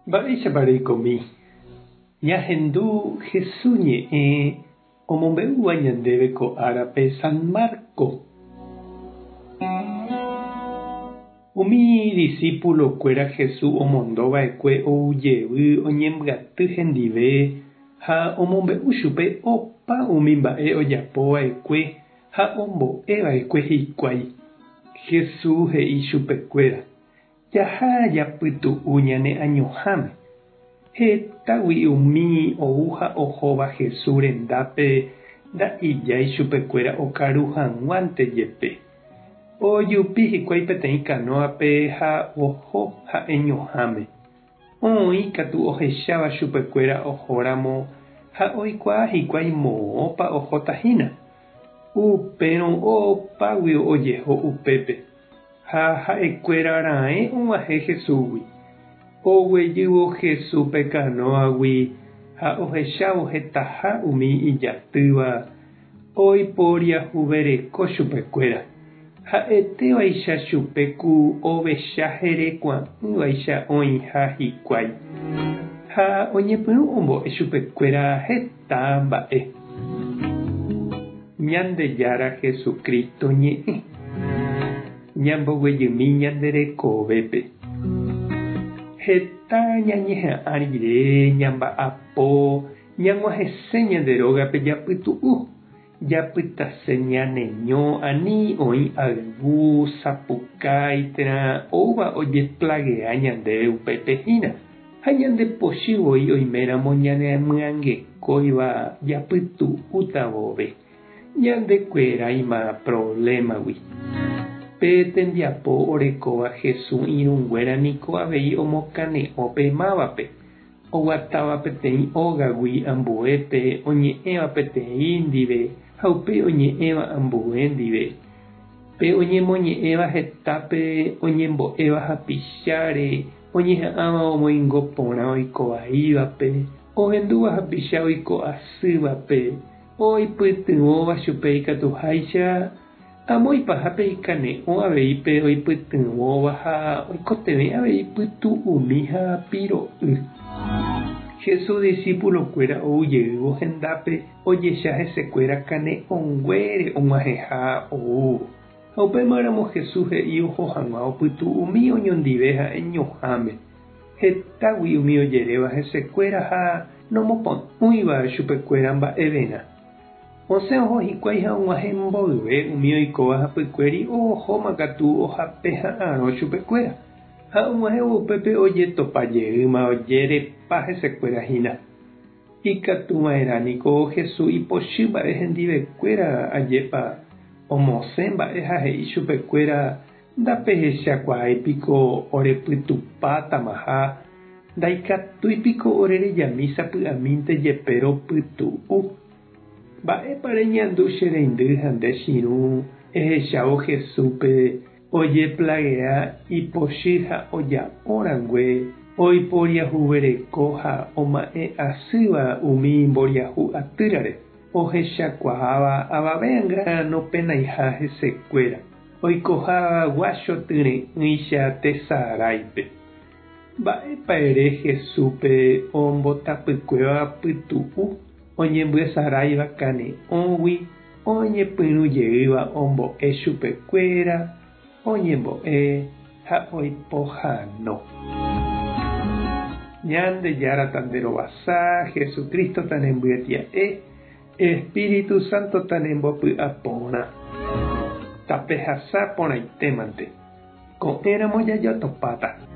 Mba'éichapa reikomi? Ñahendu Hesu ñe'ẽ omombe'úva ñandéve ko árape San Marco. Umi disípulo-kuéra Hesu omondova'ekue ou jevy oñembyaty hendive ha omombe'u chupe opa umi mba'e ojapova'ekue ha ombo'eva'ekue hikuái. Hesu he'i chupekuéra, Jaha japytu'u ñane añoháme. Hetágui umi ou ha ohóva Jesús rendápe nda'ijái chupekuéra okaru hag̃uánte jepe. Ojupi hikuái peteĩ kanóape ha oho ha'eñoháme. Oĩ katu ohecháva chupekuéra ohóramo ha oikuaa hikuái moõpa ohóta hína. Upérõ opáguio ojeho upépe. Ha ha'ekuéra raẽ og̃uahẽ Jesúsgui. Oguejývo Jesús pe kanóagui ha ohechávo hetaha umi ijatýva, oiporiahuvereko chupekuéra. Ha'etévaicha chupe ku ovecha herekua'ỹvaicha oĩha hikuái. Ha oñepyrũ ombo'e chupekuéra heta mba'e. Ñandejára Jesucristo ñe'ẽ. Ñamboguejymi ñande rekovépe. Heta ñañeha'ã rire ñamba'apo ñag̃uahẽse ñande rógape japytu'u, japytase ñaneño ani oĩ ayvu, sapukái térã oúva ojeplagea ñandéve upépe hína. Ha ñande pochy voi oiméramo ñanemyangekóiva japytu'úta vove, ñandekueráima provlémagui. Pe tembiapo orekóva Jesús irũnguéra niko avei omokane'õ pe mávape, oguatáva peteĩ ógagui ambuépe, oñe'ẽva peteĩ ndive ha upéi oñe'ẽva ambue ndive. Pe oñemoñe'ẽva hetápe oñembo'éva hapicháre, Oñeha'ãva omoingo porã oiko vaívape, ohendúva hapicha oiko asývape, oipytyvõva chupe ikatuháicha, amo ipahápe ikane'õ avei pe oipytyvõva ha oikotevẽ avei pytu'umi ha piro'y. Jesús disípulokuéra ou jeývo hendápe ojecha hesekuéra kane'õnguére og̃uahẽha oúvo. Ha upémaramo Jesús he'i oho hag̃ua opytu'umi oñondive ha'eñoháme, hetágui umi ojeréva hesekuéra ha nomopo'ỹiva chupekuéra mba'everã. Osẽ oho hikuái ha og̃uahẽ mboyve umi oikóva hapykuéri ohóma katu ohapeha'arõ chupekuéra, ha og̃uahẽvo upépe ojetopa jeýma ojerepa hesekuéra hína. Ikatuva'erã niko Jesús ipochy mba'e hendivekuéra ajépa omosẽ mba'e ha he'i chupekuéra, Ndapehechakuaái piko orepytupátamaha, ndaikatúi piko orerejami sapy'amínte jepe ropytu'u. Mba'épa reñandu che reindy ha nde chirũ ehechávo Jesúspe Ojeplagea ipochy ha oja'o rangue, oiporiahuvereko ha oma'ẽ asýva umi mboriahu atýrare, ohechakuaáva avave anga nopenaiha hesekuéra, oikoha guácho tyre'ỹicha tesaráipe. Mba'épa ere Jesúspe ombotapykuéva pytu'u oñembyesaráiva kane'õgui Oñepyrũ jeýva ombo'e chupekuéra, oñembo'e ha oipohano. Ñandejára tanderovasa, Jesucristo tanembyetia'e, Espíritu Santo tanembopy'a porã. Tapehasa porãitémante. Ko'ẽramo jajotopáta.